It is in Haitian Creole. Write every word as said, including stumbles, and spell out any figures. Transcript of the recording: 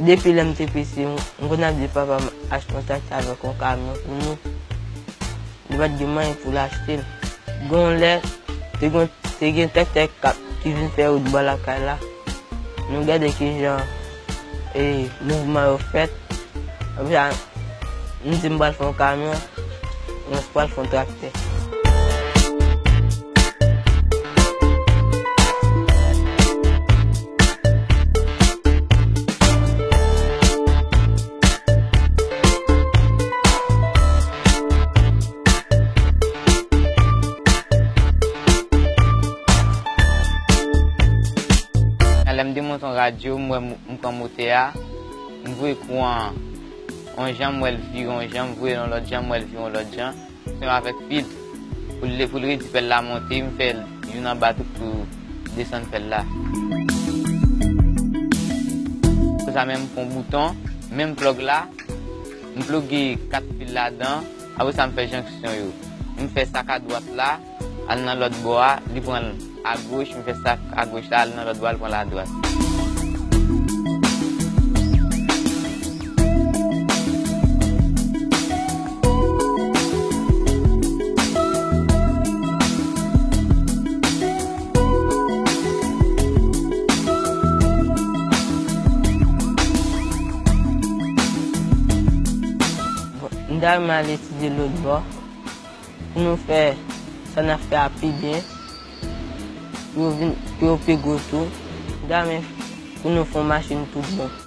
Depi lè m te piti, m, m konn ap di papa m achte yon traktè avèk yon kamyon pou nou. Li pa t gen mwayen pou l achte l. Gen yon lè, te gen, te gen tèktèk k ap, ki vin fè wout bò lakay la. Nou gade kijan, e, mouvman yo fèt. Apre sa, m di m pral fè yon kamyon, mwen pral fè yon traktè. Lè m demonte yon radyo, m wè m, m pran motè a, m voye kouran an yon jan, m wè l vire yon jan, m voye l yon lòt jan, m wè l vire yon lòt jan. Menm avèk pil. Pou l, pou l redi pèl la monte, m fè l youn anba tou pou desann pèl la. Apre sa, menm m pran bouton, menm plug la, m ploge kat pil ladan, apre sa, m fè janksyon yo. M fè sa k adwat la, al nan lòt bò a, li pran l agoch, m fè sa agoch la, al nan lòt bò a, li pran l adwat. Bon, m ta renmen al etidye lòt bò pou nou fè sa n ap fè a pi byen, pou yo vin, pou yo pi gwo tou. M ta renmen pou nou fè yon machin tout bon.